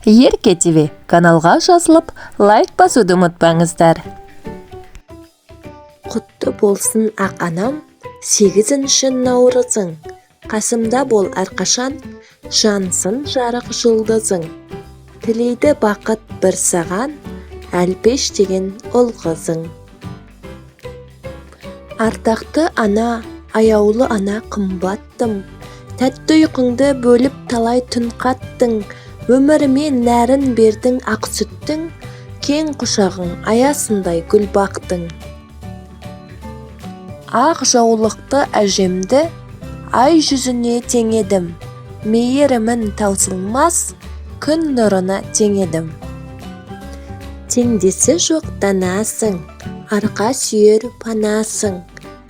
Ерке ТВ каналға жазылып, лайк басуды ұмытпаңыздар. Құтты болсын, ақ анам, 8 наурызың! Қасымда бол әрқашан, жансын жарық жұлдызың. Тілейді бақыт бір саған Әлпеш деген ұл қызың. Ардақты ана, аяулы ана, қымбаттым, тәтті ұйқыңды бөліп, талай түн қаттың. Өміріме нәрін бердің ақ сүттің, кең құшағың аясындай гүл бақтың. Ақ жаулықты әжемді ай жүзіне теңедім, мейірімін таусылмас күн нұрына теңедім. Теңдесі жоқ данасың, арқа сүйер панасың,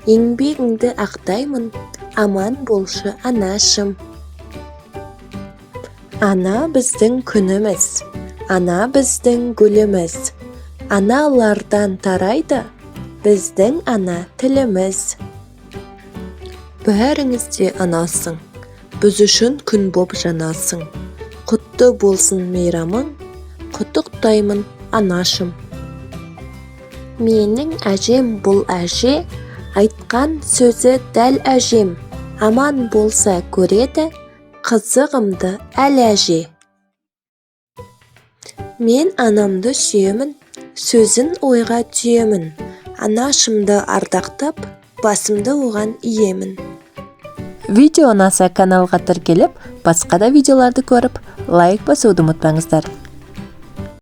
еңбегіңді ақтаймын, аман болшы, анашым. Ана біздің күніміз, ана біздің гүліміз, аналардан тарайды біздің ана тіліміз. Бәріңіз де анасың, біз үшін күн боп жанасың. Құтты болсын мейрамың, құттықтаймын, анашым. Менің әжем бұл әже, айтқан сөзі дәл әжем. Аман болса, көреді қызығымды әлі әже. Мен анамды сүйемін, сөзін ойға түйемін. Анашымды ардақтап, басымды оған иемін. Видео ұнаса, каналға тіркеліп, басқа да видеоларды көріп, лайк басуды ұмытпаңыздар.